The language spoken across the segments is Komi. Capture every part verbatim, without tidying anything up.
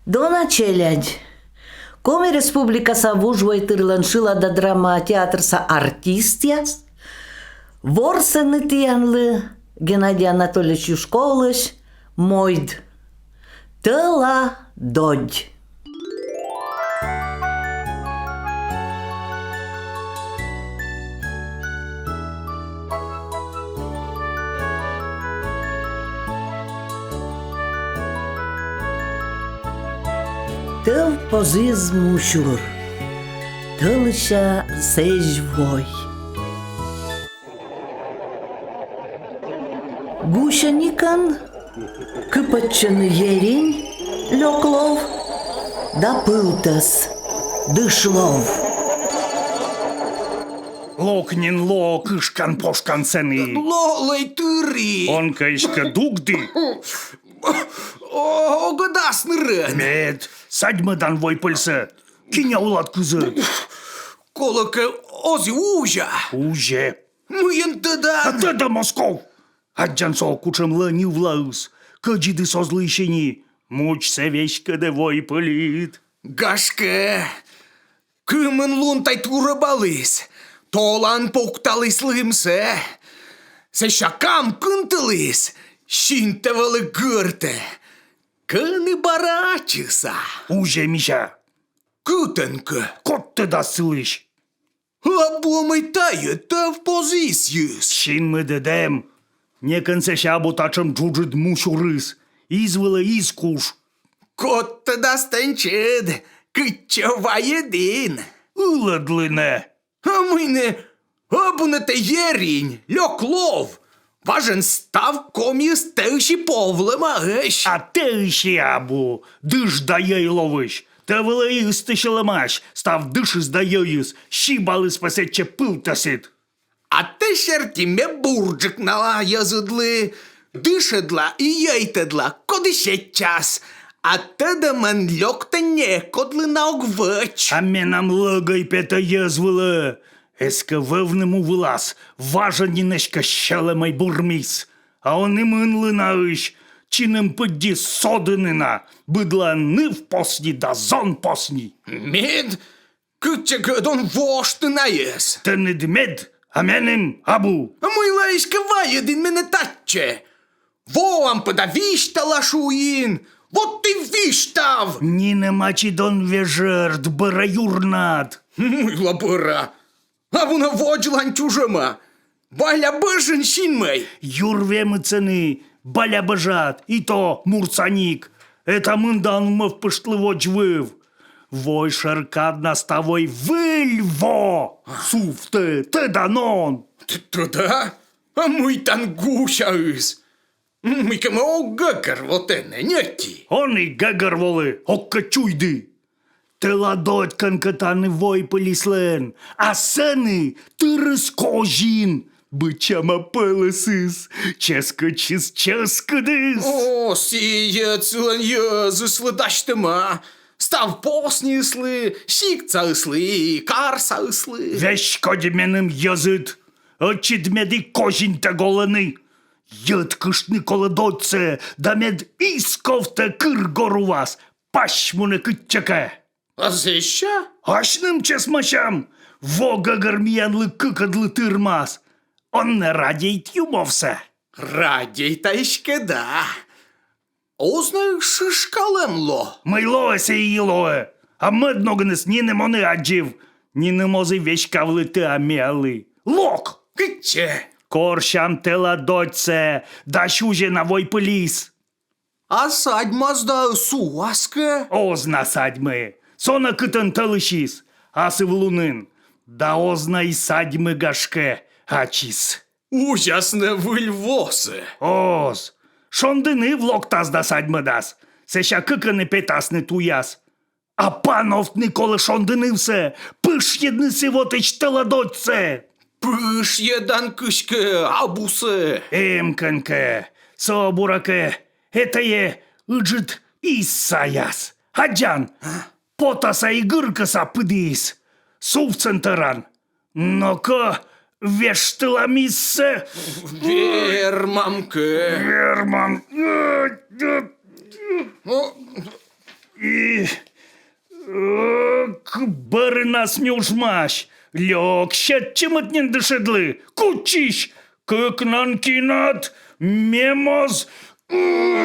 Дона челядь! Коми Республикаса вужвойтырлӧн шылада драма театрса артистъяс ворсӧны тіянлы Геннадий Анатольевич Юшковлысь «Мойд». «Тӧла додь». Тӧв позйис мусюр. Тӧлысся сэзь вой. Гусьӧникӧн кыпӧдчӧны еринь, лёк лов, да пывтӧс, дыш лов. Лок нин, лок, ышкан-пошкан сэні. Лолӧй тыри. Он кӧ эськӧ дугды. О, огӧ дас нырӧн. Мед садьмӧдан войпельсӧ. Киня улад кызӧд? Колӧкӧ, оз и узя? Узе. Мыйӧн тӧдан? А тӧда, Москов. Аддзан со, кутшӧм лӧнь ывлаыс. Кӧдзыдыс оз лыйсьы ни. Мучсӧ веськыдӧ войпельыд. Гашкӧ. Кымын лун тай турӧбаліс, толан пукталіс лымсӧ. Сэсся кам кынтыліс, синтӧ вӧлі гӧртӧ. Кӧні бара ачыс а? Узе, мися. Кытӧнкӧ? Код тӧдас сылысь. Абу ӧмӧй тайӧ тӧв позйисыс? Синмыд эм. Некӧн сэсся абу татшӧм джуджыд мусюрыс. Из вылӧ из куш. Код тӧдас тэнсьыд, кытчӧ вайӧдін? Ылӧдлыны. А мый нӧ, абу нӧ тэ еринь, лёк лов. Важӧн став комиыс тэысь и повлӧмаӧсь. А тэысь и абу, дыш да йӧй ловысь. Тэ вылӧ и ыстысьлӧмаӧсь, став дышыс да йӧйыс, сибаліс пӧ сэтчӧ пывтӧсыд. А тэ серти ме бурджык на йӧзыдлы, дышӧдла и йӧйтӧдла, коді сетчас. А тӧдӧмӧн лёктӧ некодлы на ог вӧч. А менам лӧгӧй петӧ йӧз вылӧ. Эскӧ вӧвны му вылас, важӧн нин эськӧ сьӧлӧмӧй бурмис. А он и мынлы наысь, чинӧм пыдди содыны на, быдлаын ныв посни да зон посни. Мед кытчӧкӧ ӧд он воштны найӧс. Тэныд мед, а меным абу. А мыйла эськӧ вайӧдін менӧ татчӧ? Воам пӧ да висьтала шуин. Вот тэ висьтав! Нинӧм ачыд он вежӧрт, бӧрӧ юрнад. Мыйла бӧрӧ? Абу на водзлань чужӧма. Балябӧжын синмӧй. Юр вемыд сэні балябӧжад, и то муртсаник. Эта мында он мӧвпыштлы водзвыв. Вой шӧр кад на ставӧй выль во. Сувтӧ, тӧдан он? Т-, тӧда? А мый тан гусяыс? Мыйкӧ ме ог гӧгӧрво тэнӧ, ньӧти. Он и гӧгӧрволы, ог кӧ чуйды. Тӧла додь кӧнкӧ тані войпельыслӧн, а сэні тырыс козин. Быдсяма пӧлӧсыс, чӧскыдысь чӧскыдыс. О, сійӧ сылӧн йӧзыслы дасьтӧма. Став посниыслы, сиктсаыслы и карсаыслы. Веськодь меным йӧзыд, ӧтчыд мед и козинтӧг олӧны. Йӧткыштны колӧ додьсӧ, да мед исковтӧ кыр горувас, пась мунӧ кытчӧкӧ. А сэсся? Асьным чӧсмасям, во гӧгӧр миянлы кыкӧдлы тырмас. Он нӧ радейт юмовсӧ? Радейта эськӧ да. Оз нӧ шышкалӧм ло? Мый лоӧ, сійӧ и лоӧ. А мӧд ногӧныс нинӧм он и аддзыв. Нинӧм оз и веськавлы тэа-меалы. Лок! Кытчӧ? Корсям тӧла додьсӧ, дась узе на войпельыс. А садьмас да сувас кӧ? Оз на садьмы. Со нӧ кытӧн тӧлысьыс? Асывлунын. Да оз на и садьмы, гашкӧ, ачыс. Узяс нӧ выль восӧ? Оз. Шонді ныв локтас да садьмӧдас. Сэсся кыкӧн и петасны туяс. А пановтны колӧ шонді нывсӧ, пышйӧдны сы вотӧдз тӧла додьсӧ. Пышйӧдан кыськӧ абусӧ. Эм кӧнкӧ, со, буракӧ, этайӧ ыджыд из саяс. Аддзан, потаса и гыркӧса пыдіыс. Сувтсӧн тӧран. Но-ко, вештылам изсӧ. Вермам кӧ. Вермам. О, и Ас нюжмась, лёк сетчымыд нин дышӧдлы, кутчысь, кыкнан кинад, ме моз. Кутчысь.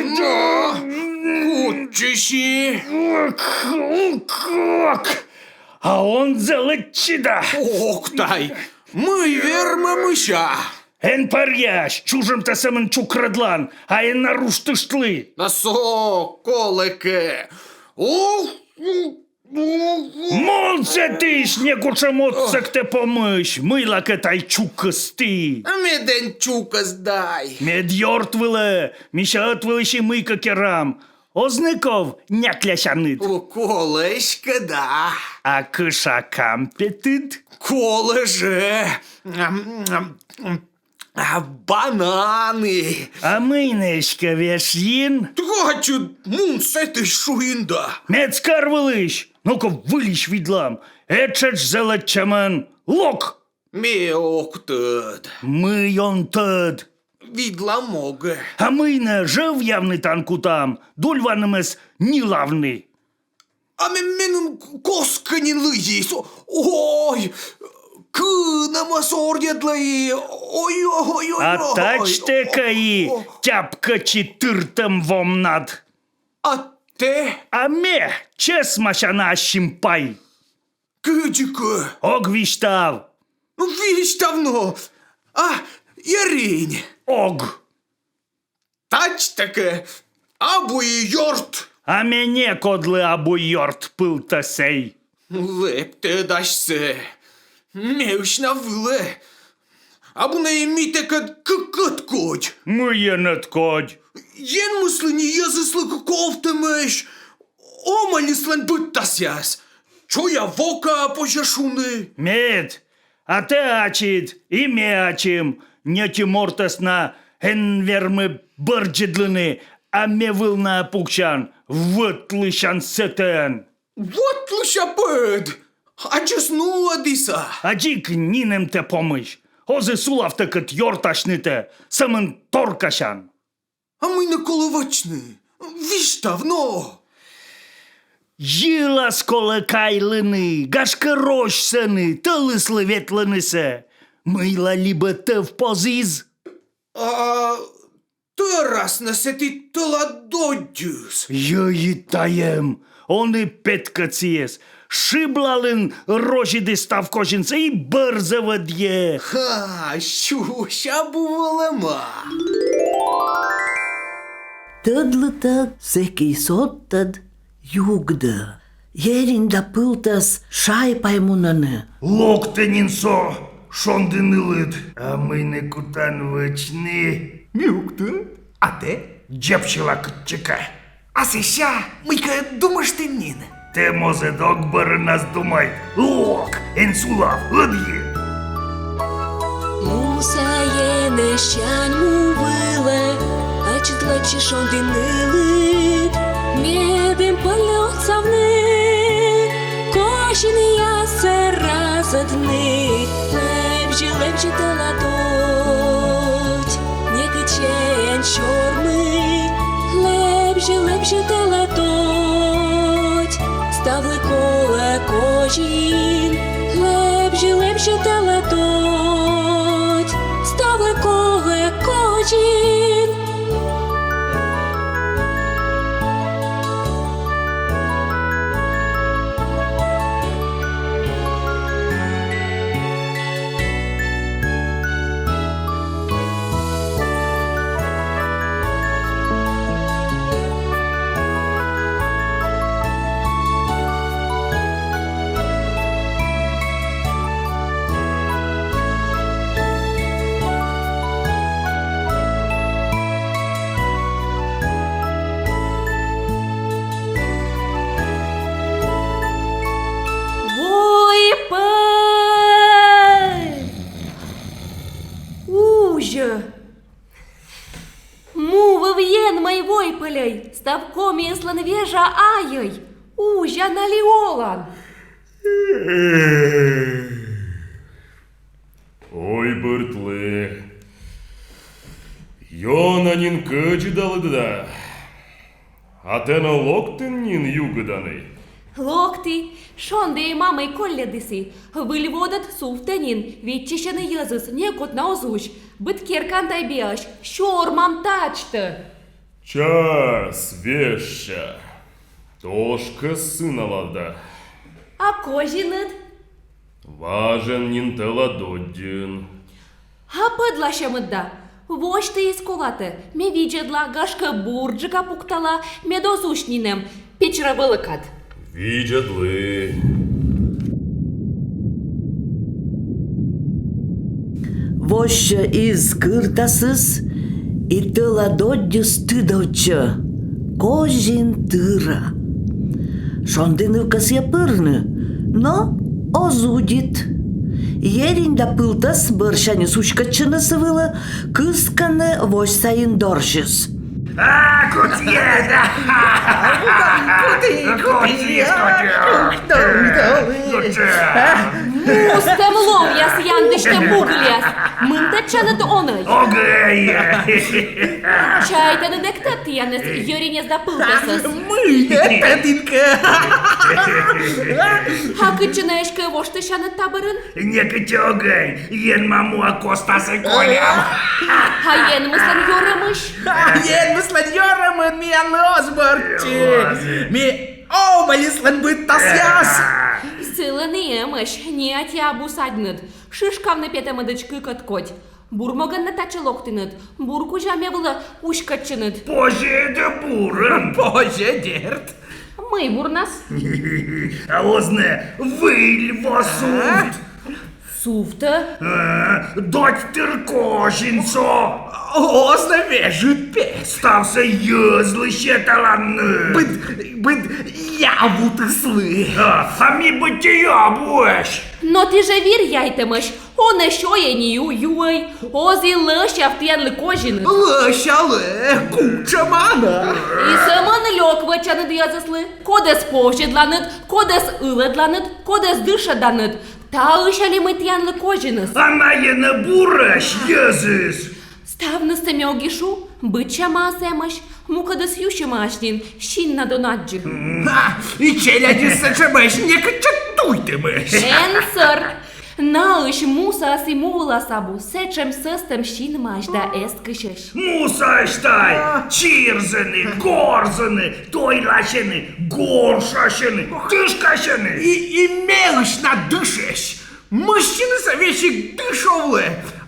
А он зэлыд чида. Ок тай, мый вермӧ, мися. Эн пӧръясь, чужӧмтӧ сӧмын чукрӧдлан, а эн на руштыштлы. Да со колӧкӧ. Ух, ух. Мун сэтысь, некутшӧм отсӧгтӧ помысь, мыйлакӧ тай чукӧсті. Мед эн чукӧсдӧй. Мед ёрт вылӧ, мися, ӧтвылысь и мыйкӧ керам. Оз нӧ ков няклясяныд? Колӧ эськӧ да. А кӧшакам петыд? Колӧ жӧ. Ам, ам, ам. А бананы? А мый нӧ эськӧ вешйин? Тачыд мун сэтысь шуин да. Мед скӧр вылысь, но-ко выльысь видлам. Этшӧдз зэлӧдчӧмӧн. Лок! Ме ог тӧд. Мый он тӧд? Видлам ог. А мый нӧ жӧвъявны тан кутам, дульванымӧс ньылавны? А ме-, меным коскӧ нин лыйис. Ой, кынӧмӧс орйӧдлӧ и. Ой-ой-ой-ой. А тадз тэ кӧ и тяпкӧдчы тыртӧм вомнад. А тэ? А ме чӧсмася на ассьым пай. Кыдзикӧ? Ог висьтав. Висьтав но. А, Иринь. Ог. Тадз тэ кӧ, абу и ёрт. А ме некодлы абу ёрт, пылтӧсӧй. Лэптӧ дасьсӧ. Меысь на вылӧ. Абу нӧ и ми тэкӧд кыкӧд кодь. Мыйӧн ӧткодь? Енмыслы ни йӧзыслы ковтӧмӧсь. Омӧльыслӧн быдтасъяс. Чоя вока, позьӧ шуны. Мед. А тэ ачыд, и ме ачым, ньӧти мортӧс на эн вермы бӧрддзӧдлыны, а ме вылӧ на пуксян, вӧтлысян сэтӧн. Вӧтлыся пӧ ӧд! Аддзис нуӧдіса. А дзик нинӧмтӧ помысь. Оз и сулав тэкӧд ёртасьнытӧ, сӧмын торкасян. А мый нӧ колӧ вӧчны? Висьтав но. Йылас колӧ кайлыны, гашкӧ, розь сэні, тӧлыслы ветлынысӧ. Мыйла либӧ тӧв позйис? А тӧрас нӧ сэті тӧла доддьыс? Йӧйыд тайӧм, он и петкӧд сійӧс. Шыблалін розьыдыс став козинсӧ и бӧр зэв ӧдйӧ. Ха, сюся бувӧлӧма. Тӧдлытӧг, сэки и содтӧд, югдӧ. Иринь да пылтӧс шай пай мунӧны. Локтӧ нин со шонді нылыд. А мый нӧ кутан вӧчны? Ме ог тӧд, а тэ? Дзебсьыла кытчӧкӧ. А сэсся мыйкӧ думыштін нин. Тэ моз ӧд ог бӧрыннас думайт. Лок, эн сулав, ӧдйы. Мун сайын эстшань му вылӧ, ачыдлӧн шонді нылыд. Медым пӧльлы отсавны, козинъяссӧ разӧдны. Лэбзьы, лэбзьы тӧла додь, некытчӧ эн сёрмы. Лэбзьы, лэбзьы тӧла додь, ставлы колӧ козин. Лэбзьы, лэбзьы тӧла додь, ставлы колӧ козин. Войпӧль! Узьӧ! Му вӧв Енмӧй Войпӧльӧй, став комияслӧн вежа айӧй, узян али олан? Ой, бӧртлы. Ёна нин кӧдзыдалыд да. А тэ но локтін нин югыданӧй. Локті, шонді мамӧй колльӧдіс. Выль водӧд сувтӧ нин, виччысьӧны йӧзыс, некод на оз узь. Быд керкаын тай биаӧсь, сёрмам тадзтӧ. Час вежся. Тошкӧс сыналӧ да. А козиныд? Важӧн нин тӧла доддьын. А пӧдласьӧмыд да. Восьты из колатӧ, ме видзӧдла, гашкӧ, бурджыка пуктала, мед оз узь нинӧм. Печра вӧлӧ кад. Видзӧдлы. Восьсьӧ из кыртасыс, и тӧла доддьыс тыдовтчӧ: козин тыра. Шонді ныв кӧсйӧ пырны, но оз удит. Еринь да пылтӧс бӧрсяньыс уськӧдчӧны сы вылӧ, кыскӧны восьса ин дорсьыс. А, кутіс! Кутіс, кутіс, кутіс. Мустӧм ловъяс, яндысьтӧм бугыльяс. Мынтӧдчанныд онӧй? Огӧй. Чайтӧны дык тӧдтіянӧс, Ериньӧс да пылтӧсӧс. Мый тӧдінкӧ? А кытчӧ нӧ эськӧ воштысянныд та бӧрын? Некытчӧ огӧй, Енма муӧ Костасӧ коням. А Енмыслӧн ёрӧмысь? А Енмыслӧн ёрӧмын миянлы оз бӧрдчы. Ми Обалислӧн быдтасъяс. Сылӧн и эмӧсь, ни аттьӧ абу садьныд. Шышкавны петӧмыдысь кыкӧд кодь. Бур могӧн нӧ татчӧ локтінныд, бур кузя ме вылӧ уськӧдчинныд. Позьӧ да бурӧн. Позьӧ, дерт. Мый бурнас? А оз нӧ выль во сувт? Сувтӧ? Э, додь тыр козин со. Оз нӧ вежыд пес? Ставсӧ йӧзлы сеталанныд. Быд, быд явутыслы. А, а ми быттьӧ абуӧсь. Но ті жӧ вир яйтӧмӧсь. Он и сёйӧй, ни ю-, юӧй. Оз и лӧсяв тіянлы козиныс. Лӧсялӧ, кутшӧма на. И сӧмын лёк вӧчанныд йӧзыслы. Кодӧс позьӧдланныд, кодӧс ылӧдланныд, кодӧс дышӧданныд. Таысь али мый тіянлы козиныс? А найӧ нӧ бурӧсь йӧзыс. Ставнысӧ ме ог и шу, быдсямаыс эмӧсь, мукӧдыс юсьӧмаӧсь нин, син на дон аддзы. Ха, и челядьыс сэтшӧмӧсь, некытчӧ туйтӧмӧсь. Эн сӧр. Наысь мусаыс и му вылас абу, сэтшӧм сӧстӧм синмаӧсь да эскысьӧсь. Мусаӧсь тай, чирзӧны, горзӧны, тойласьӧны, горшасьӧны, тышкасьӧны. И, и меысь на дышӧсь. Мыссьынысӧ весиг дыш овлӧ,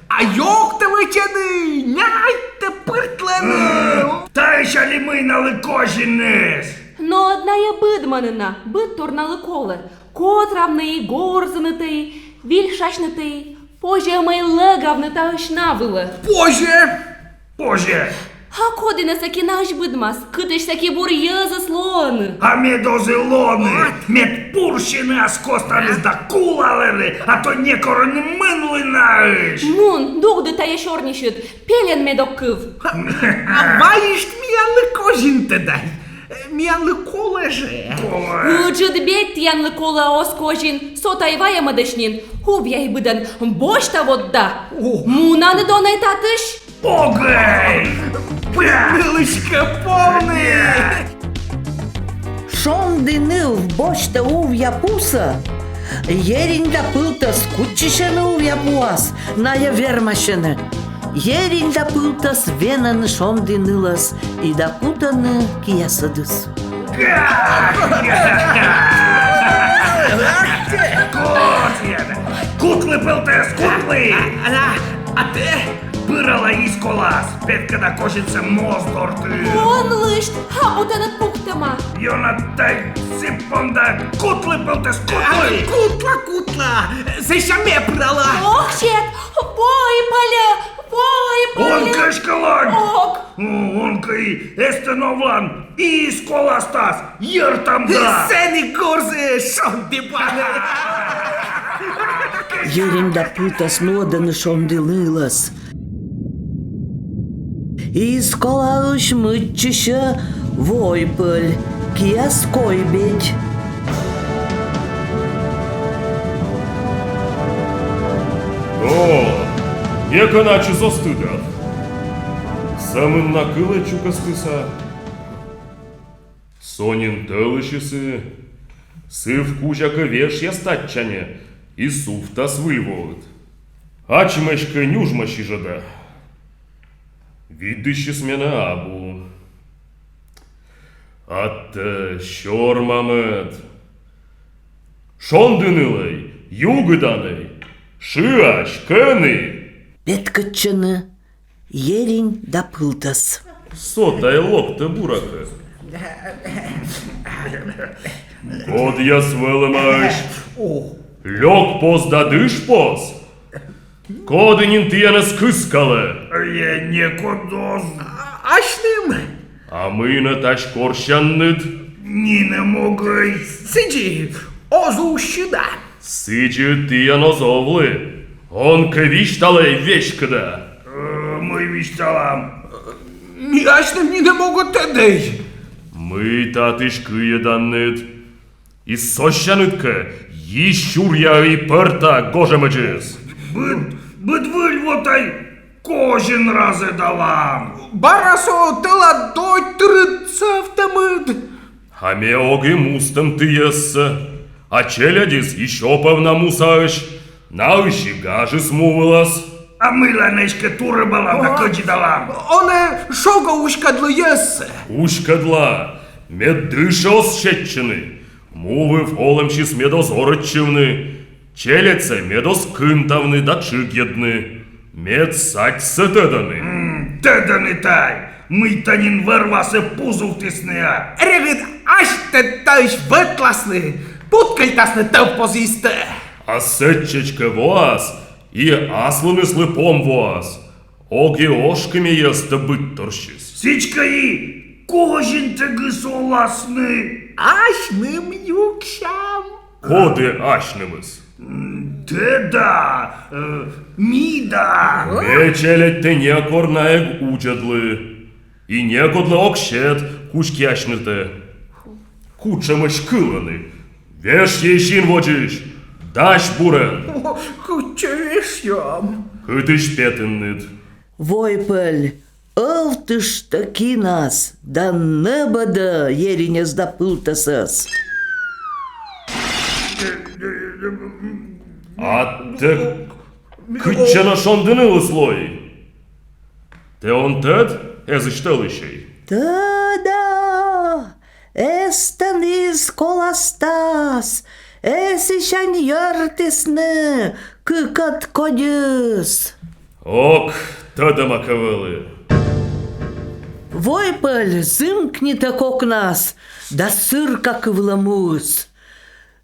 а ёгтӧ вӧчӧны, няйтӧ пыртлӧны. Таысь али мый налы козиныс? Но ӧд найӧ быдмӧны на, быдтор налы колӧ. Котравны и, горзынытӧ и, вильшасьнытӧ и. Позьӧ ӧмӧй лӧгавны таысь на вылӧ? Позьӧ. Позьӧ. А коді нӧ сэки наысь быдмас, кытысь сэки бур йӧзыс лоӧны? А мед оз и лоны, мед пурсьӧны ас костаныс да кулалӧны, а то некор ӧні мунлы наысь. Мун, дугды тайӧ сёрнисьыд, пельӧн мед ог кыв. А вайышт миянлы козинтӧ дай. Миянлы колӧ жӧ. Колӧ. Ыджыд бедь тіянлы колӧ, а оз козин. Со тай вайӧмыдысь нин увъяй быдӧн босьта вот да. О. Мунанныд онӧй татысь? Огӧй! Пя! Нылыськӧ полны! Шонді ныв босьтӧ увъя пусӧ. Еринь да пылтӧс кутчысьӧны увъя пуас, найӧ вермасьӧны. Еринь да пылтӧс венӧны шонді нылӧс и да кутӧны киясӧдыс. Кутлы, пылтӧс, кутлы! А, а, а тэ? Пырала из колас, петкӧда козинсӧ моз дорті. Он лысьт, абу тэныд пуктӧма. Ёна тай сіп понда, кутлы, пылтӧс, кутлы! А, кутла, кутла! Сэсся ме пырала! Ох, сет! Вой пӧльӧ! Вой пӧльӧ! Он кӧ эськӧ лань! Ок! Он кӧ и эстӧн овлан, из коластас йӧртам да! Сэні горзы, шонді панӧ! Еринь да пылтӧс нуӧдӧны шонді нылӧс. Из колаысь мыччысьӧ Вой пӧль, кияс кой бедь. Но, некӧн ачыс оз тыдав. Сӧмын на кылӧ чукӧстыса. Со нин тӧлысьыс и. Сыв кузя кӧ вешъяс татчаньӧ, и сувтас выль воыд. Ачым эськӧ нюжмаси жӧ да. Видзсьыс менӧ абу. А тэ сёрмамӧд. Шонді нылӧй, югыданӧй, шыась, кӧні? Петкӧдчӧны Еринь да Пылтӧс. Со тай локтӧ, буракӧ. Кодъяс вӧлӧмаӧсь? Лёк поз да дыш поз. Коді нин тіянӧс кыскалӧ? Э, некод оз. Асьным. А мый нӧ тась корсянныд? Нинӧм огӧй. Сідзи, оз усьы да. Сідзи тіян оз овлы. Он кӧ висьталӧй веськыда. Э, мый висьталам? Ми асьным нинӧм огӧ тӧдӧй. Мый татысь кыйӧданныд? И сосянныд кӧ, йи сюръяӧй пӧрта гожӧмӧдзыс. Быд, быд выль во тай козин разӧдалам. Бара со тӧла додь тырыд сӧвтӧмыд. А ме ог и мустӧм тіяссӧ. А челядьыс ещӧ пӧвна мусаӧсь. Наысь и гажыс му вылас. А мыйла нӧ эськӧ турӧбалам да кӧдзыдалам? Онӧ шогӧ уськӧдлы йӧзсӧ. Уськӧдла, мед дышӧ оз сетчыны. Му выв олӧмсьыс мед оз орӧдчывны. Челядьсӧ мед оз кынтавны да тшыгйӧдны. Мед садьсӧ тӧдӧны. М, тӧдӧны тай, мыйта нин вӧр-васӧ пузувтісны-а. Регыд асьтӧ таысь вӧтласны, путкыльтасны тӧв позйыстӧ. А сэтчӧдз кӧ воас, и аслыныслы пом воас. Ог и ошкы ме йӧзтӧ быдторсьыс. Сідзкӧ и козинтӧгыс оласны. Асьным юксям. Коді асьнымыс? М, тэ да, э, ми да. Ме челядьтӧ некор на эг удзӧдлы. И некодлы ог сет кузь киасьнытӧ. Кутшӧмӧсь кылӧны. Вешйӧй син водзысь, дась бурӧн. О, кытчӧ вешъям? Кытысь петінныд. Войпӧль ӧвтыштӧ кинас да нӧбӧдӧ Ериньӧс да Пылтӧсӧс. А тэ кытчӧ нӧ шонді нылыс лои? Тэ он тӧд, эзысь тӧлысьӧй? Тӧда, эстӧн из коластас эсісянь йӧртісны кыкӧд кодьыс. Ок, тӧдӧма кӧ вӧлі. Войпӧль зымкнитӧ кокнас да сырка кывлӧ муыс.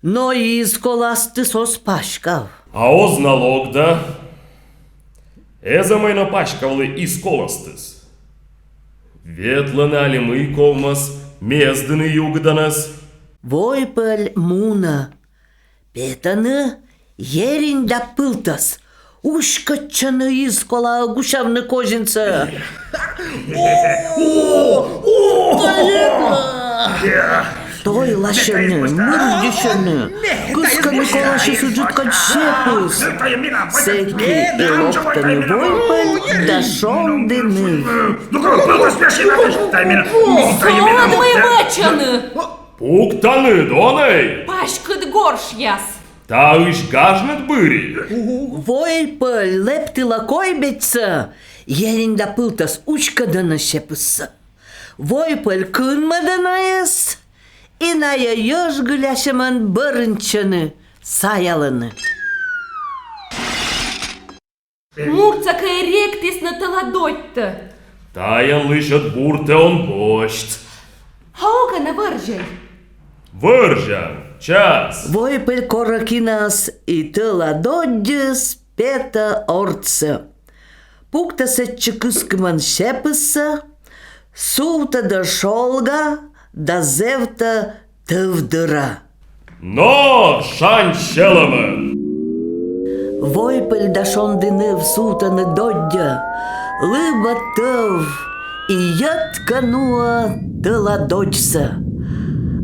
Но из коластыс оз паськав. А оз на лок да. Эз ӧмӧй на паськавлы из коластыс. Ветлӧны али мый ковмас, мездыны югыданӧс. Войпӧль мунӧ. Петӧны Еринь да Пылтӧс. Уськӧдчӧны из колаӧ гусявны козинсӧ. О, о, о, о, о. Тойласьӧны, мырддьысьӧны, кыскӧны коласьыс ыджыд кадь сепыс. Сэки и локтӧны Войпӧль да шонді ныв. Сӧмын вӧчӧны. Пуктӧны, донӧй! Паськыд горшъяс. Таысь гажныд быри. Войпӧль лэптылӧ койбедьсӧ, Еринь да Пылтӧс уськӧдӧны сепыссӧ. Войпӧль кынмӧдӧ найӧс, и найӧ ёжгылясьӧмӧн бӧрыньтчӧны, саялӧны. Муртса кӧ и ректісны тӧла додьтӧ. Таянлысь ӧд буртӧ он босьт. А ог-ӧ на вӧрзьӧй? Вӧрзян, час. Войпӧль корӧ кинас, и тӧла доддьыс петӧ ортсӧ. Пуктӧ сэтчӧ кыскӧмӧн сепыссӧ, сувтӧдӧ шолга да зэвтӧ тӧв дӧра. Но, шань сьӧлӧмӧн! Войпӧль да шонді ныв сувтӧны доддьӧ, лыбӧ тӧв, и йӧткӧ нуӧ тӧла додьсӧ.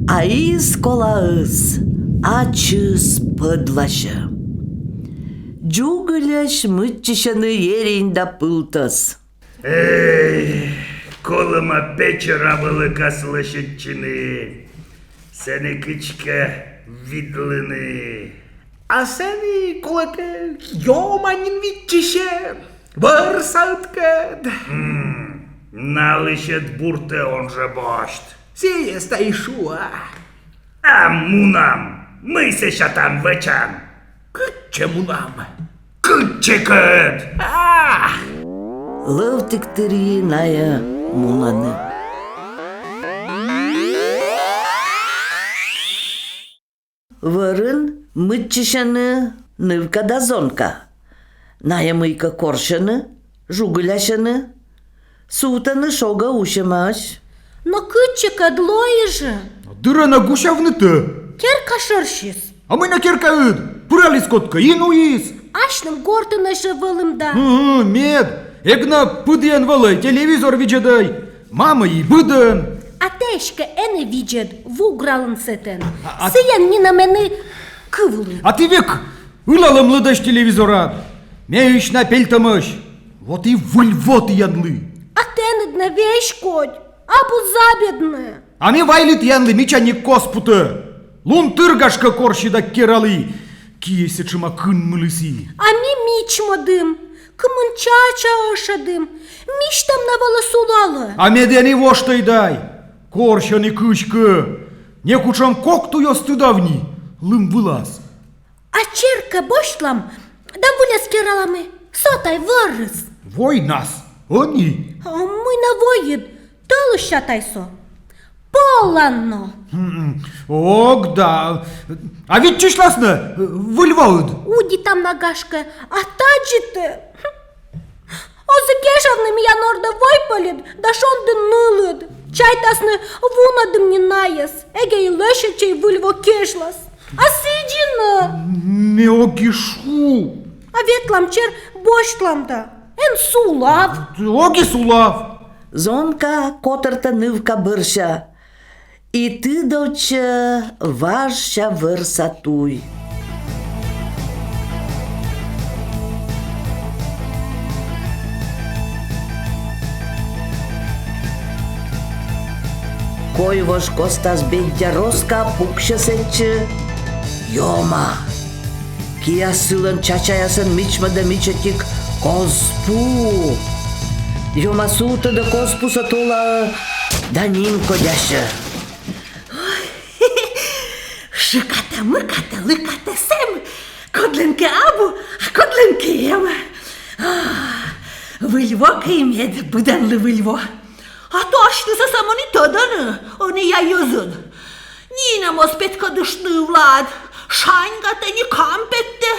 А из колаыс ачыс пӧдласьӧ. Дзугыльӧсь мыччысьӧны Еринь да Пылтӧс. Эй, колӧма Печӧра вылӧ кас лӧсьӧдчыны. Сэні кыдзкӧ видлыны. А сэні, колӧкӧ, Ёма нин виччысьӧ вӧрсаыдкӧд. М, налысь ӧд буртӧ он жӧ босьт. Сійӧс тай шуа. А мунам, мый сэсся тан вӧчан? Кытчӧ мунам? Кытчӧкӧ ӧд. А! Лӧвтігтырйи найӧ мунӧны. Вӧрын мыччысьӧны нывка да зонка. Найӧ мыйкӧ корсьӧны, жугылясьӧны, сувтӧны шогӧ усьӧмаӧсь. Но кытчӧкӧ ӧд лои жӧ. Дыр ӧні гусявнытӧ. Керка шӧрсьыс. А мый на керкаыд? Пыраліс кодкӧ и нуис. Асьным гортын эськӧ вӧлім да. Ы-ы, мед. Эг на пыдіӧн вӧлӧй, телевизор видзӧдӧй. Мамӧй и быдӧн. А тэ эськӧ эн и видзӧд, вугралін сэтӧн. А, а... Сійӧн нинӧм эн и кывлы. А ті век ылалӧм лыдӧсь телевизорад. Меысь на пельтӧмӧсь. Вот и Выль во тіянлы. А тэныд на веськодь, абу забеднӧ. А ме вайлі тіянлы мичаник кос путӧ. Лунтыр, гашкӧ, корси да кералі. Киӧй сэтшӧма кынмыліс и. А ми мичмӧдім, кымын чача ӧшӧдім. Мисьтӧм на вӧлі сулалӧ. А ме тай эн и воштӧй дай. Корсьӧны кыськӧ. Некутшӧм кок туйӧс тыдавны лым вылас. А чер кӧ босьтлам да выльӧс кералам и, со тай вӧрыс. Войнас ӧні. А мый на войыд, тӧлысся тай со. Полан но. М, ог да. А виччысьлас нӧ Выль воыд? Удитам на, гашкӧ, а тадзи-тӧ. Оз и кежавны миян ордӧ войпӧльыд да шондіын нылыд. Чайтасны, вунӧдім нин найӧс. Эгӧ и лӧсьӧдчӧй Выль во кежлас. А сідзи нӧ. Ме ог и шу. А ветлам чер, босьтлам да. Эн сулав. Ог и сулав. Зонка котӧртӧ нывка бӧрся. И тыдовтчӧ важся вӧрса туй. Кой вож костас Беддя Роска пуксьӧ сэтчӧ Ёма. Киас сылӧн чачаясӧн мичмӧдӧ мичӧтик козпу. Ёма сувтӧдӧ козпусӧ толаӧ да нимкодясьӧ. Шыкатӧ-мыкатӧ, лыкатӧ-сэм, кодлӧнкӧ абу, а кодлӧнкӧ эм. А, Выль во кӧ и мед быдӧнлы Выль во. А то асьныс сӧмын и тӧдӧны ӧнія йӧзыд. Нинӧм оз петкӧдыштны ывлаад, шаньгатӧ ни кампеттӧ.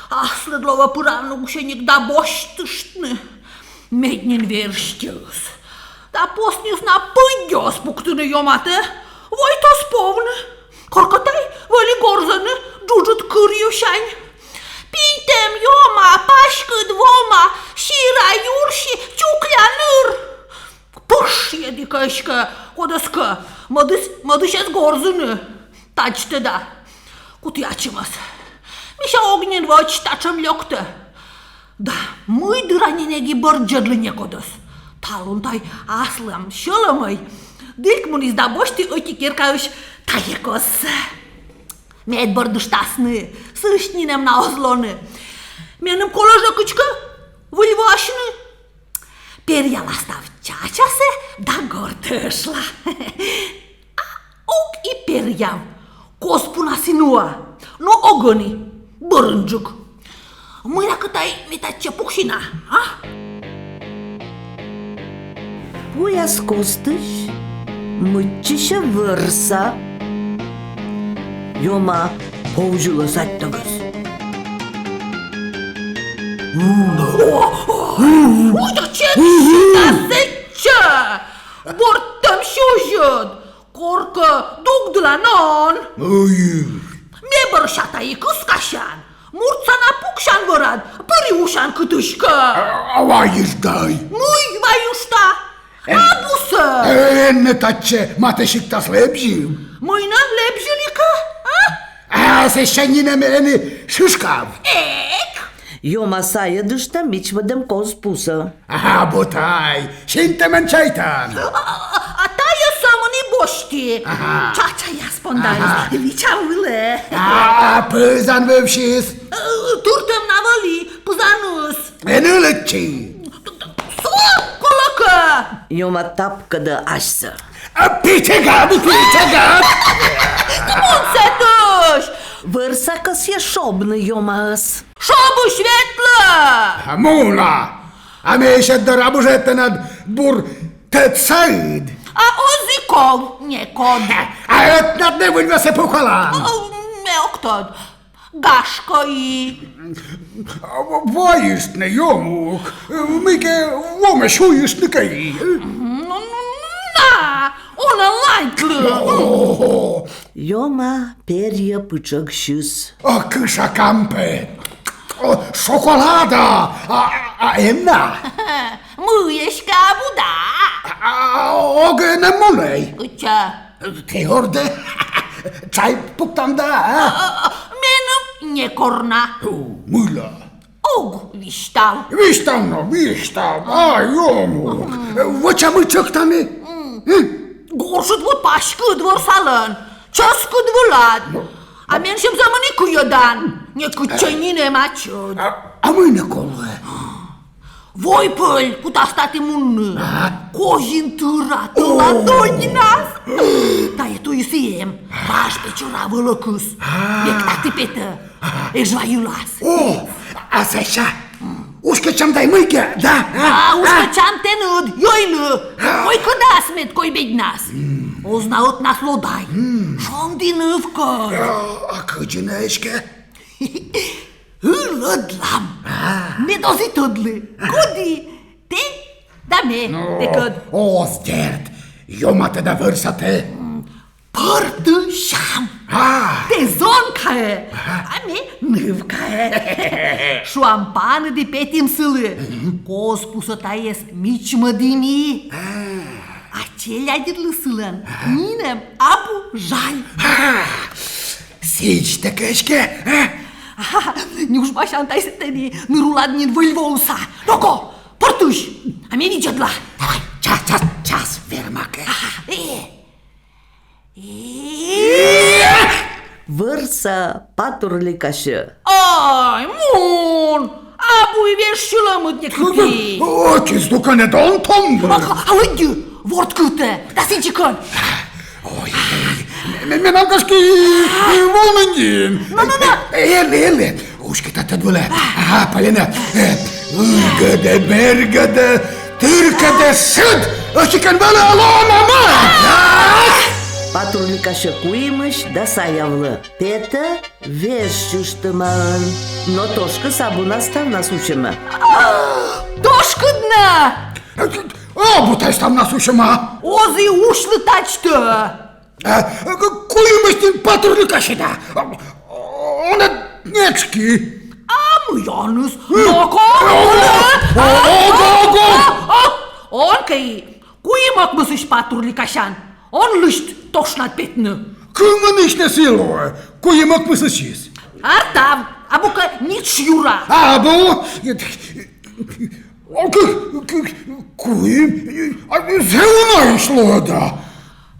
Аслыд лоӧ пыравны гусьӧник да босьтыштны. Мед нин верстьӧыс. Да посньыс на пыдди оз пуктыны Ёматӧ. Войтӧ оз повны. Коркӧ тай вӧлі горзӧны джуджыд кырйысянь: «Пиньтӧм Ёма, паськыд вома, сира юрси, чукля ныр». Пышйӧді кӧ эськӧ кодӧскӧ, мӧдысь, мӧдысь эз горзыны. Тадзтӧ да. Кутіа ачымӧс. Мися, ог нин вӧч татшӧм лёктӧ. Да мый дыра нин эг и бӧрддзӧдлы некодӧс. Талун тай аслам сьӧлӧмӧй Дик муніс да босьті ӧти керкаысь тайӧ козсӧ. Мед бӧрдыштасны, сыысь нинӧм на оз лоны. Меным колӧ жӧ кыдзкӧ выльвоасьны. Перъяла став чачасӧ да гортӧ ӧшла. А ог и перъяв. Козпунас и нуа, но ог ӧні, бӧрынджык. Мыйла кӧ тай ме татчӧ пуксина, а? Пуяс костысь мыччысьӧ вӧрса. Ёма повзьылӧ садьтӧгӧс. Уй, да чеччы да сэтчӧ! Бӧрдтӧм сюзьыд! Коркӧ дугдылан он. Ой. Ме бӧрся тай и кыскасян. Муртса на пуксян вӧрад, пыр и усян кытыськӧ. А, а вайышт дай. Мый вайышта? Э. Абусӧ. Э, эн нӧ татчӧ матӧ сиктас лэбзьыв? Мый нӧ лэбзьылі кӧ, а? А сэсся нинӧм эн и шышкав. Эк. Ёма сайӧдыштӧ мичмӧдӧм козпусӧ. Ага, абу тай, синтӧмӧн чайтан. А, а, а тайӧ сӧмын и босьті. Ага. Чачаяс Понда вича вылӧ. А пызан вывсьыс? Туртӧм на вӧлі пызаныс. Эн ылӧдчы. Со колӧкӧ. Ёма тапкӧдӧ асьсӧ. А, пичӧгад, пичӧгад! Мун сэтысь! Вӧрса кӧсйӧ шобны Ёмаӧс. Шобысь ветлӧ! А, муна! А ме эськӧ дыр абу жӧ тэнад бур тӧдсаыд. А оз и ков некод. А ӧтнад ме выль весӧ пукалан. О, ме ог тӧд. Гашкӧ и. Вайыштны, Ёмук. Мыйкӧ вомӧ сюйыштны кӧ и. Ну, ну, на, он-ӧ лайтлы. О! Ёма перйӧ пычӧгсьыс. О, кыша кампет. О, шоколада. А, а, а эм на? Мый эськӧ абу да. А, а, ог эна мунӧй. Кытчӧ? Тэ ордӧ. Чай пуктам да, а? А, а, а, меным некор на. У, мыйла? Ог висьтав. Висьтав но, висьтав. А, Ёмук. Вӧчам ичӧт тані. Горшыд вот паськыд вӧрсалӧн. Чӧскыд вылад. А менсьым зэмын и кыйӧдан. Некытчӧ нинӧм ачыд. А, а мый нӧ колӧ? Вой пӧль кутас таті мунны. Ага. Козин тыра тӧла доньнас. Тайӧ туйыс и эм. Важ Печӧра вӧлӧкыс. А. Век таті петӧ. Ага. Эжва йылас. О, а сэсся уськӧдчам тай мыйкӧ, да? А, а, уськӧдчам тэныд, йӧйлы. А. Койкӧдас мед койбеднас. М. Оз на ӧтнас ло тай. М. Шонді нывкӧд. А, а кыдзи нӧ эськӧ? Ылӧдлам. А. Мед оз и тӧдлы. Коді? Тэ да ме. Ну, тэкӧд. Оз, дерт. Ёматӧ да вӧрсатӧ. Пӧртысям. А. Тэ зонкаӧ, ага, а ме нывкаӧ. Шуам, паныд и петім сылы. Мгм. Коз пусӧ тайӧс мичмӧдім и. А. А челядьыдлы сылӧн, ага, нинӧм абу жаль. А. Сідз тэ кӧ эськӧ, а? Ага, нюжмасян тай сэтӧні ныр улад нин выль воыса. Но-ко, пӧртысь, а ме видзӧдла. Давай, час, час, час верма кӧ. Ага, э. Э. Вӧрса патурликасьӧ. Ай, мун! Абу и вежсьылӧмыд некыті. Ӧтиыс, ну-ка, нӧ дон том. А, а лыддьы, ворт кытӧ, да сідзи кӧн. Ой, ме-, ме-, менам кӧ эськӧ и, и волны нин. Но, но, но. Э, эли, эли. Уськӧдтӧ тӧд вылӧ. Ага, Полина. Э, ыргӧдӧ, бергӧдӧ, тыркӧдӧ шыд. Ӧтикӧн вӧлі лоӧма мӧд. Патурликасьӧ куимысь да саявлӧ. Петӧ вежсьыштӧмаӧн. Но тошкыс абу на, ставнас усьӧма. Тошкыд на! Абу тай ставнас усьӧма. Оз и усьлы тадзтӧ. А, куимысь нин патурликасьӧ да. Он-ӧ нетшки? А мый оныс? Но-ко, он-ӧ? Ог, ог, ог! Он кӧ и куим ӧкмысысь патурликасян, он лысьт тошнад петны. Кымынысь нӧ сійӧ лоӧ куим ӧкмысысьыс? Артав, абу кӧ нитш юра. Абу. О, кы-, кы-, куим, а, зэв унаысь лоӧ да.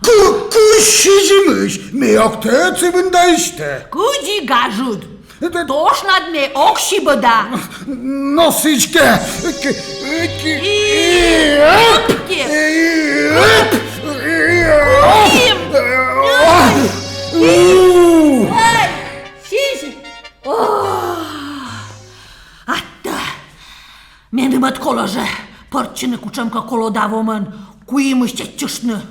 Кы-, кысь сизимысь, ме ог тӧд сы вындаысьтӧ. Кыдзи гажыд. Это тошнад ме ог сибӧ да. Но сідзкӧ. И, и, ӧп, и, ӧп, и, ӧп. Куим. Ой. Ой. Сизим. О. Аттӧ. Меным ӧд колӧ жӧ пӧрччыны кутшӧмкӧ колода вомӧн куимысь чеччыштны.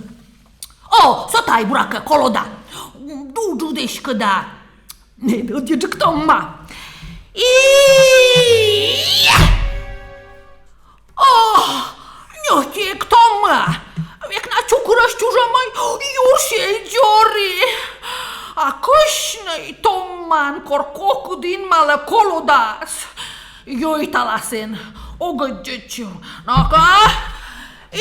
О, со тай, буракӧ, колода. Дуджыд эськӧ да. Ме ӧдйӧджык томма. И... О, ньӧти эг томмы. Век на чукырӧсь чужӧмӧй юрсиль дзоры. А кӧсьны и томман, кор кокыд инмалӧ колодас. Йӧйтала сэн, ог ӧддзӧдчыв. Но-ко. И...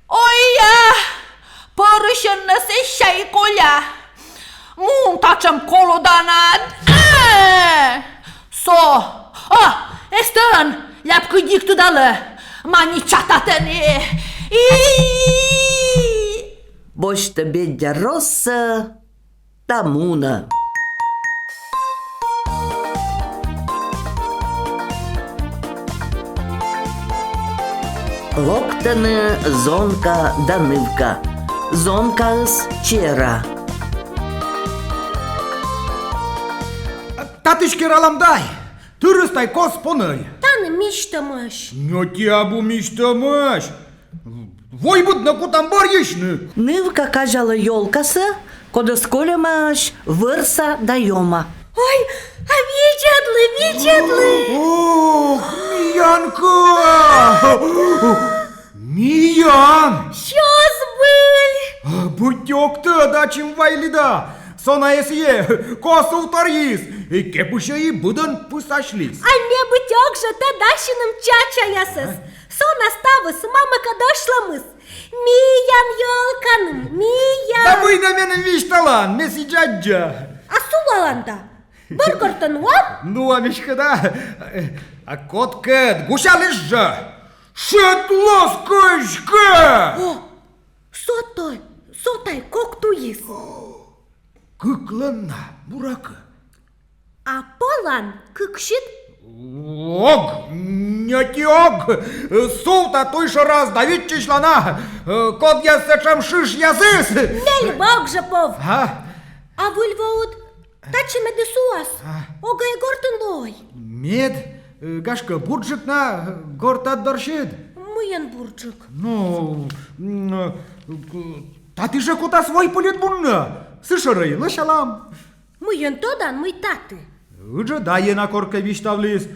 Ой-я, пӧрысьӧн нӧ сэсся и коля. Мун татшӧм колоданад. Э, со. А, эстӧн, ляпкыдик тыдалӧ. Манитча татӧні. И... Босьтӧ бедя россӧ да мунӧ. Локтӧны зонка да нывка. Зонкаыс чера. Татысь кералам дай. Тырыс тай кос понӧль. Тані мисьтӧмӧсь. Ньӧти абу мисьтӧмӧсь. Вой быднӧ кутам бӧрйысьны. Нывка казялӧ ёлкасӧ, кодӧс кольӧмаӧсь Вӧрса да Ёма. Ой, а видзӧдлы, видзӧдлы! Ох, миян кӧ! Миян! Сё збыль! Быттьӧ ог тӧд, ачым вайлі да. Со на эсійӧ кос увторйис, и кепысьӧ и быдӧн пысасьліс. А ме быттьӧ ог жӧ тӧд асьным чачаясӧс. Со на ставыс мамӧкӧд ӧшлӧмыс. Миян ёлканым, миян. Да мый нӧ меным висьталан, ме сідз аддза. А сулалан да? Бӧр гортӧ нуан? Нуам эськӧ да. А кодкӧд гусялысь жӧ. Шедлас кӧ эськӧ! О, со тай, со тай кок туйыс. Кыклӧн на, буракӧ. А полан кыксьыд? Ог, ньӧти ог. Сувта туй шӧрас да виччысьла на, кодъяс сэтшӧм шышъясыс. Мель ог жӧ пов. А? А Выль воыд татчӧ медым суас? А? Огӧ гортын лоӧй? Мед, э, гашкӧ, бурджык на гортад дорсьыд. Мыйӧн бурджык? Ну, м, э, таті жӧ кутас вой пӧльыд мунны. Сы шӧрӧ и лӧсялам. Мыйӧн тӧдан, мый таті? Ыджыд айӧ на коркӧ висьтавліс.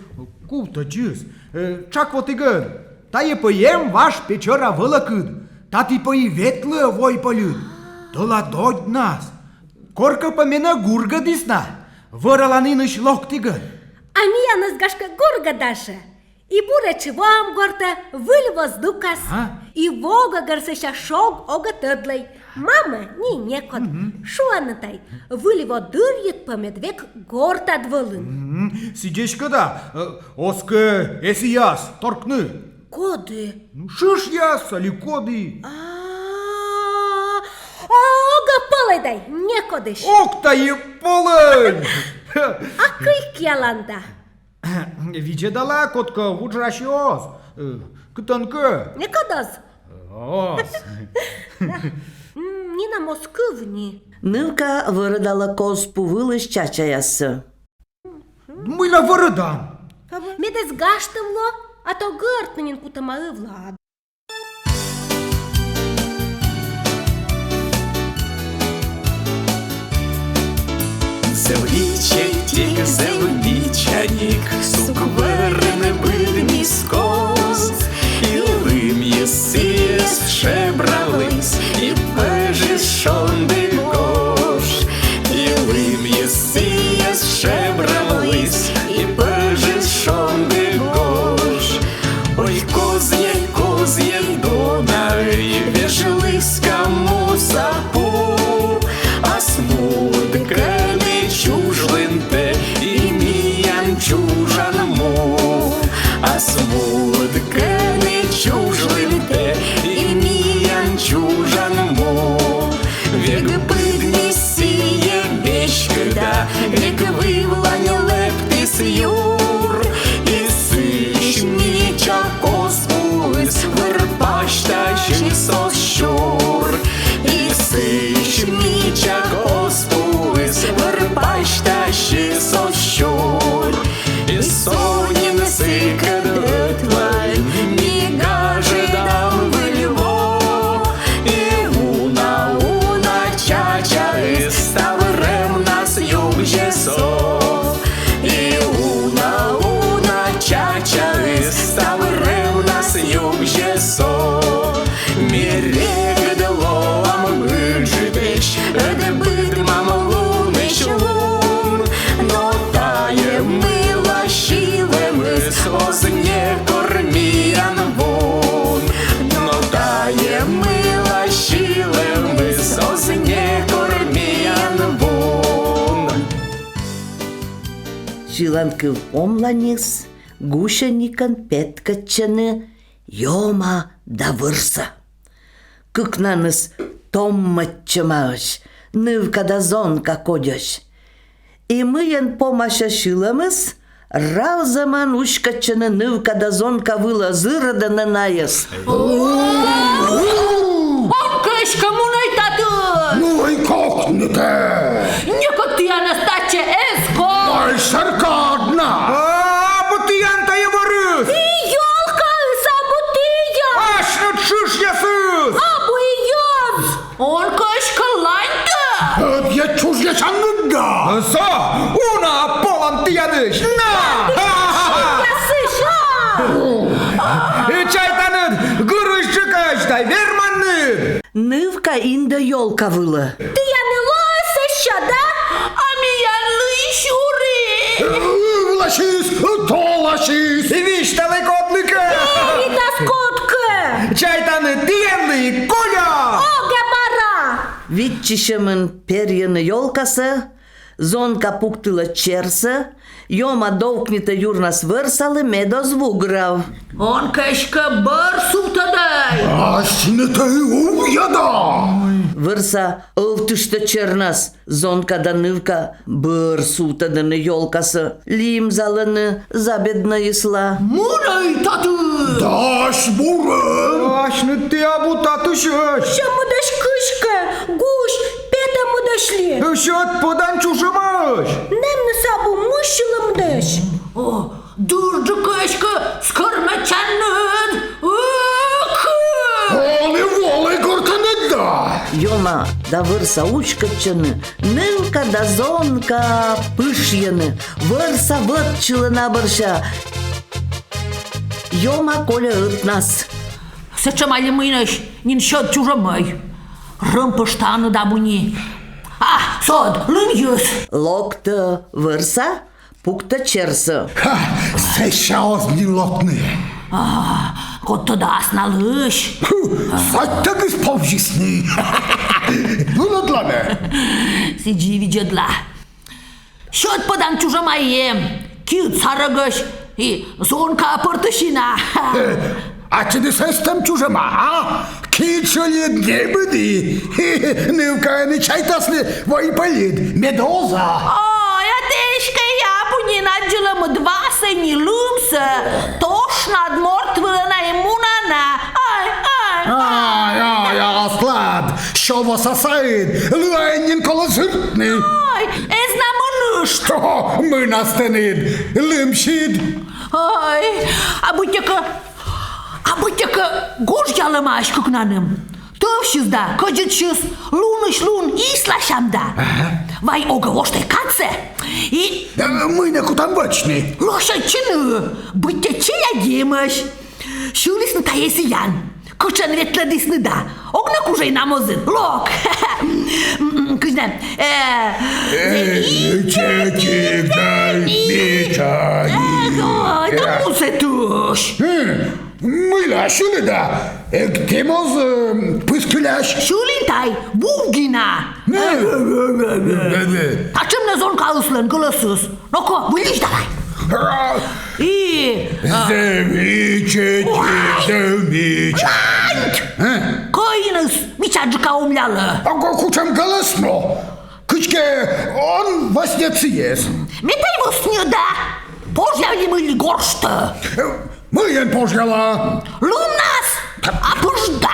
Кувтӧдзыс. Э, тшак вот ӧгӧн. Тайӧ пӧ эм важ печӧра вӧлӧкыд. Таті пӧ и ветлӧ вой пӧльыд. Тӧла доддьнас. Коркӧ пӧ менӧ гургӧдіс на. Вӧралан инысь локтігӧн. А миянӧс, гашкӧ, гургӧдас жӧ. И буретш воам гортӧ Выль во здукас. А? И во гӧгӧр сэсся шог огӧ тӧдлӧй. Мамӧ ни некод. Мгм. Шуӧны тай, Выль во дырйиыд пӧ мед век гортад вӧлін. Мгм. Сідз эськӧ да, э, оз кӧ эсіяс торкны. Коді? Ну, шышъяс али коді. А, а, огӧ полӧй дай некодысь. Ог тай и полӧй. А кыйкъялан да. Видзӧдала, кодкӧ вуджрасьӧ оз. Э, кытӧнкӧ. Некод оз. Оз. М, нинӧм оз кыв ни. Нывка вӧрӧдалӧ коз пу вылысь чачаяссӧ. Мыйла вӧрӧдан? Мед эз гажтӧм ло, а то гӧрд нин кутӧма ывлаад. Зэв ичӧтик, зэв бичаник, сук вӧрын быдмис коз. И лымйыс сійӧс шебравліс, и пӧжис шондіг гож. И лымйыс сійӧс шебравліс, и пӧжис шондіг гож. Ой, козйӧ, козйӧ, донаӧй, веж лыска муса пу. Ас муыд кӧні чужлін тэ и миян чужан му. Ас муыд кӧні чужлін тэ и миян чужан му. Век быдмис сійӧ веськыда, век вывлань лэптіс юр. И сыысь мича коз пуыс вӧр пасьтасис оз сюр. И сыысь мича коз пуыс вӧр пасьтасис оз сюр. И со нин сыкӧд ӧтвыль ми гажӧдам Выль во. И уна, уна чачаыс став рӧмнас югзьӧ со. И уна, уна чачаыс став рӧмнас югзьӧ со. Ми регыд лоам ыджыдӧсь, ӧд быдмам лунысь лун. Но тайӧ мыйла сьылӧмыс оз некор миян вун. Но тайӧ мыйла сьылӧмыс оз некор миян вун. Сьыланкыв помланьыс гусьӧникӧн петкӧдчӧны Ёма да Вӧрса. Кыкнанныс томмӧдчӧмаӧсь, нывка да зонка кодьӧсь. И мыйӧн помася сьылӧмыс, разӧмӧн уськӧдчӧны нывка да зонка вылӧ, зырӧдӧны найӧс. Он кӧ эськӧ мунӧй татӧн! Ну и кокнытӧ! Некод тіянӧс татчӧ эз ков! Ой, сэркӧд на! Абу тіян тайӧ вӧрыс! И ёлкаыс абу тіян! Асьныд шышъясыс! Абу и ёз! Он кӧ эськӧ ланьтӧ! Ӧд ещӧ чужъясянныд да! Со, уна полан тіянысь! На! Шышъясысь, а! Чайтанныд гырысьджыкӧсь да верманныд! Нывка индӧ ёлка вылӧ. Тіян и лоӧ сэсся, да? А миян лыйсюрис! Ывласис, толасис! Висьталӧй кодлыкӧ! Веритас кодкӧ! Чайтанныд, тіянлы колӧ! Огӧ бара! Виччысьӧмын перйӧны ёлкасӧ, зонка пуктылӧ черсӧ, Ёма довкнитӧ юрнас вӧрсалы, мед оз вуграв. Он кӧ эськӧ бӧр сувтӧдӧй! Асьнытӧ увъяда! Вӧрса ӧвтыштӧ чернас, зонка да нывка бӧр сувтӧдӧны ёлкасӧ, лимзалӧны забеднӧйысла. Мунӧй татысь! Дась бурӧн! Асьныд ті абу татысьӧсь! Сьӧмыдӧсь кыськӧ, гусь петӧмыдӧсь ли. Сьӧд пӧдан чужӧмаӧсь! Нэмныс абу мыссьылӧмыдӧсь. О, дырджык эськӧ скӧрмӧдчанныд. Ок! Олӧй-волӧй гортанныд да! Ёма да вӧрса уськӧдчӧны, нывка да зонка пышйӧны, вӧрса вӧтчылӧ на бӧрся. Ёма кольӧ ӧтнас. Сэтшӧм али мый нӧ нин сьӧд чужӧмӧй. Рӧмпӧштаанныд абу ни. А, сод, лымйыс. Локтӧ вӧрса, пуктӧ черсӧ. Ха, сэсся оз нин локны. А, код тӧдас, налысь. Ху, садьтӧгыс повзисны. Вылӧдланӧ. Сідзи видзӧдла. Сьӧд пӧдан чужӧма эм, киыд сарӧгӧсь и зонка пӧртысина. Э, а тэнӧ сэтшӧм чужӧма, а? Киыд сьӧлыд, небыд и. Нывкаӧн и чайтасны, вой пӧльыд, медуза. Ой, а тэ эськӧ абу нин аддзылӧмыд васӧ ни лымсӧ, тошнад морт вылӧ на и мунан на. Ай, ай, ай, ай, аслад, сё во сасаыд, лыаӧн нин колӧ зыртны. Ай, эз на мынышт. О, мынас тэныд, лымсьыд. Ай, а быттьӧкӧ, а быттьӧкӧ гожъялӧмаӧсь кыкнанным. Тӧвсьыс да кӧдзыдсьыс лунысь лун исласям да. Ага. Вай огӧ воштӧй кадсӧ. И... Э, мый нӧ кутам вӧчны? Лӧсьӧдчыны, быттьӧ челядь эмӧсь. Сьылісны тайӧ сійӧн. Кытшӧн ветлӧдісны да. Ог нӧ кужӧй на мозыд. Лок. М, м, кыдз нӧ. Э, э, чечик да мича. Эх, ой, да музӧ туш. М, мыйла сьылі да? Эг тэ моз, э, пыскылясь. Сьылін тай, вувгина. М. Э, э, э, э, э. Татшӧм нӧ зонкаыслӧн гӧлӧсыс. Но-ко, выльысь давай. И, а, зэв ичӧтик, ой, зэв мича. Ланьт! А? Кӧиныс мичаджыка умлялӧ. А ку-, кутшӧм гӧлӧс но? Кыдзкӧ он во сне сійӧс. Ме тай во сне да. Пожъявлі мый ли горштӧ. Мыйӧн пожъяла? Лымнас апыштӧ да.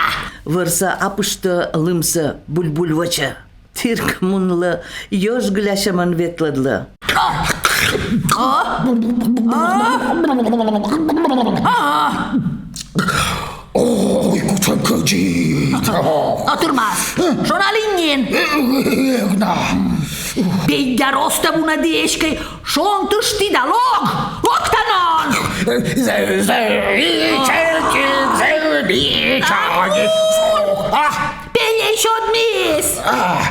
Вӧрса апыштӧ лымсӧ, буль-буль вӧчӧ. Тірк мунлӧ, ёжгылясьӧмӧн ветлӧдлӧ. А? А? А? Ой, кутшӧм кӧдзыд. А тырмас. Шоналін нин. Эг на. Педда ростӧ вунӧді эськӧ, шонтышті да лок. Локтан он. Зэ-, зэ-, ичӧтик, зэв ичӧтик. А? Пельӧй сёдмис. А,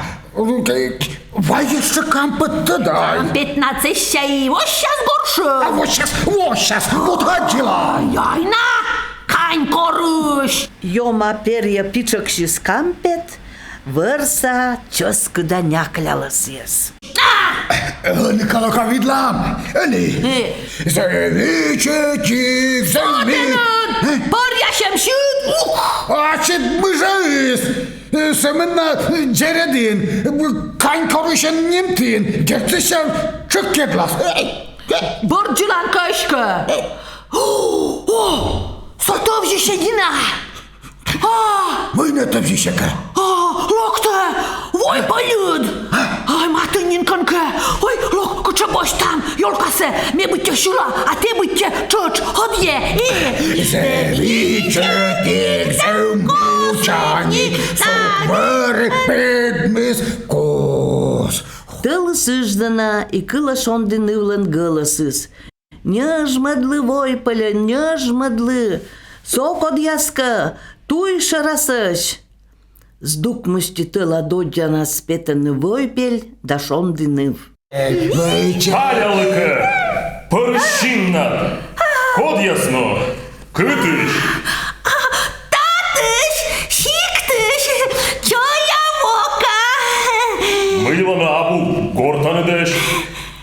вай ещӧ кампеттӧ да. Кампет на сэсся и воссяс горшӧ. А, воссяс, воссяс, вот аддзыла. Яй на, кань корысь. Ёма перйӧ питшӧгсьыс кампет, вӧрса чӧскыда няклялӧ сійӧс. Ӧні кӧ лока видлам, ӧні. Э. Зэв ичӧтик, зэв ми-. Со тэныд, Пӧръясьӧм сьыд. Ух! А сьыд мыжӧыс. Сӧмын на дзередін, кань корысьӧн нимтін, дерт сэсся тшӧкыдлас. Бӧрддзылан кӧ эськӧ. О, со тӧвзьысьӧ нин на. А! Мый нӧ тӧвзьысьӧ кӧ? А, локтӧ Войпельыд. Ай, матын нин кӧнкӧ. Ой, лок, кытчӧ босьтам ёлкасӧ. Ме быттьӧ сьыла, а тэ быттьӧ тшӧтш ӧдйӧ. И зэв ичӧтик, зэв мичаник, субмӧр педмис кос. Тӧлыс ыждӧ на, и кылӧ Шонді нывлӧн гӧлӧсыс. Ньӧжмӧдлы, Войпельӧ, ньӧжмӧдлы, со кодъяскӧ туй шӧрасӧсь. Здук мысти тӧла доддянас петӧны Войпель да Шонді ныв. Палялы кӧ, пӧрысь синнад. Кодъяс нӧ? Кытысь? Татысь, сиктысь, чоя-вока. Мыйла нӧ абу гортаныдӧсь?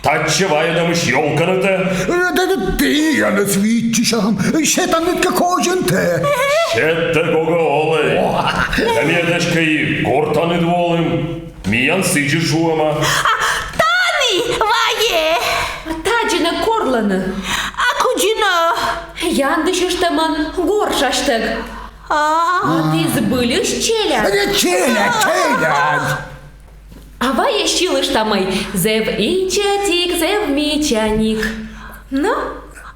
Татчӧ вайӧдӧмысь ёлканытӧ. Да, да, тіянӧс виччысям, сетанныд кӧ козинтӧ. Сеттӧг огӧ олӧй. Да ме эськӧ и гортаныд волім. Миян сідз жӧ шуӧма. А, тані вайӧ. Тадзи нӧ корлӧны? А кыдзи нӧ? Яндысьыштӧмӧн горшасьтӧг. А. А ті збыльысь челядь? Э, челядь, челядь. А вайӧ сьылыштам, мый зэв ичӧтик, зэв мичаник. Но?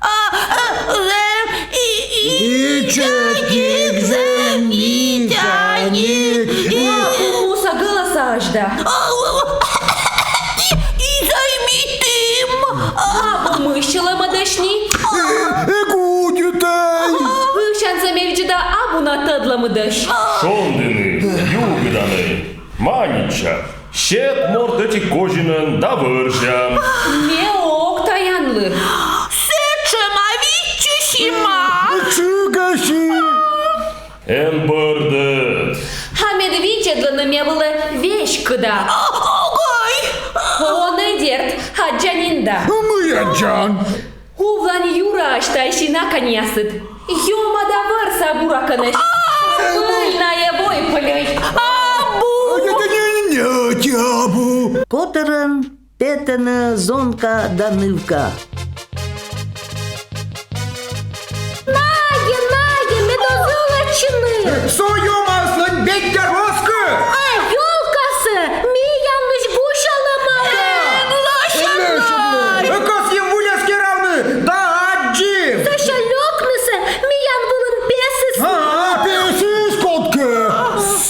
А, э, зэв и, и, ичӧтик, зэв мичаник. И, а, муса гӧлӧсаӧсь да. А, и, и зэв митім. А, мый сьылӧмыдысь нин? Э, э, гудютай. Пывсянсӧ ме видзӧда, абу на тӧдлӧмыдӧсь. Шонді ныв, югыданӧй. Манитча, сет морт ӧти козинӧн да вӧрзям. Ме ог таянлы. Сэтшӧма виччысим-а? Чугӧси. Эн бӧрдӧд. А мед видзӧдлыны ме вылӧ веськыда. Огӧй! Онӧй, дерт, аддзан нин да. Мый аддзан? Увлань юраысь тай сина каньясыд. Ёма да вӧрса буракӧнӧсь. Пыль найӧ, Войпельӧй. Абу! Ӧти абу. Котырӧн петӧны зонка да нывка. Найӧ, найӧ, мед оз ылӧдчыны. Со ёмаыслӧн бедь да роскы. А ёлкасӧ миянлысь гусялӧма. Э, кӧсйим выльӧс керавны да аддзим. Сэсся лёкнысӧ миян вылын песыс. А, песыс кодкӧ.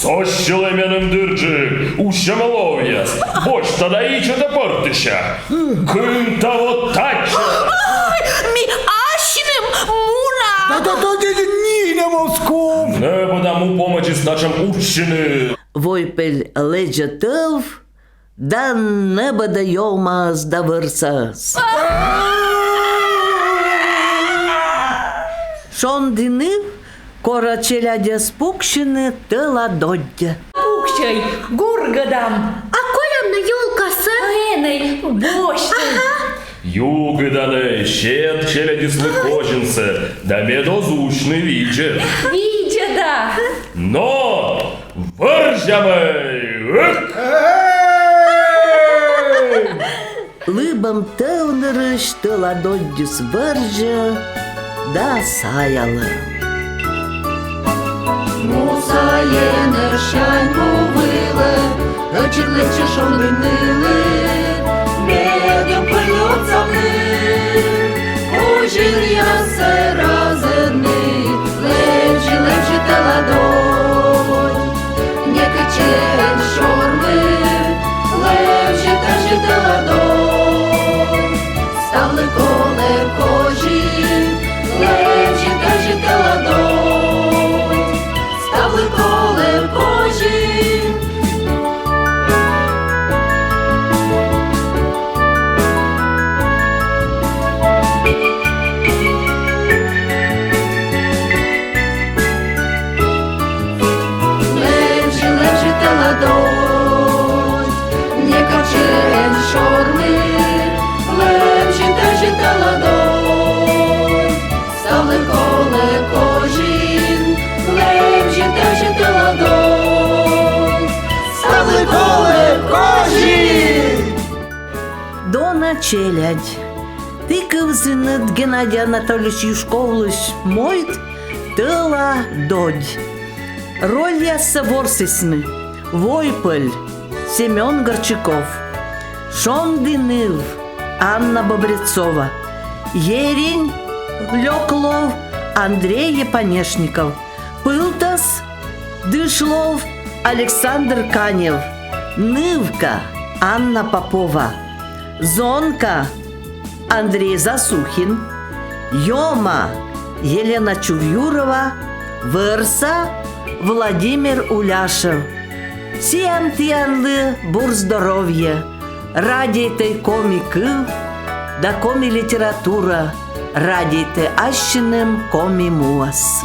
Со сьылӧ меным дырджык, усьӧма ловъяс. Босьта да ичӧтӧ пӧртыся. Кынта вот татчӧ. Ой, ми асьным мунам. Да, да, да, да, да, нинӧм оз ков. Нӧбӧда му помӧдзыс татшӧм уджсьыны. Войпель лэдзӧ тӧв да нӧбӧдӧ ёмаӧс да вӧрсаӧс. Шонді ныв корӧ челядьӧс пуксьыны тӧла доддьӧ. Пуксьӧй, гургӧдам. А колян нӧ ёлкасӧ? Энӧй, босьт. Ага. Югыданӧй, сет челядьыслы козинсӧ, да мед оз усьны, видзӧд. Видзӧда. Но вӧрзямӧй! Эх! Лыбӧм тӧв нырысь тӧла доддьыс вӧрзьӧ да саялӧ. Муса енэжсянь му вылӧ ӧтчыд лэччӧ Шонді нылы, медым пӧльӧ отсавны, козинъяссӧ разӧдны. Лэбзьы, лэбзьы тӧла додь, некытчӧ эн сёрмы. Лэбзьы, лэбзьы тӧла додь, ставлы колӧ козин. Лэбзьы, лэбзьы тӧла додь, ставлы колӧ козин. Лэбзьы, лэбзьы тӧла додь, некытчӧ эн сёрмы. Лэбзьы, лэбзьы тӧла додь, ставлы колӧ козин. Челядь. Ті кывзінныд Геннадий Анатольевич Юшковлысь мойд «Тӧла додь». Рольяссӧ ворсісны: Войпӧль — Семён Горчаков, Шонді ныв — Анна Бобрецова, Еринь лёк лов — Андрей Епанешников, Пылтӧс — дыш лов — Александр Канев, нывка — Анна Попова, зонка — Андрей Засухин, ёма — Елена Чувьюрова, вӧрса — Владимир Уляшев. Сиам тіянлы бур здоровье, радейтӧй коми кыв да коми литература, радейтӧй ассьыным коми муӧс.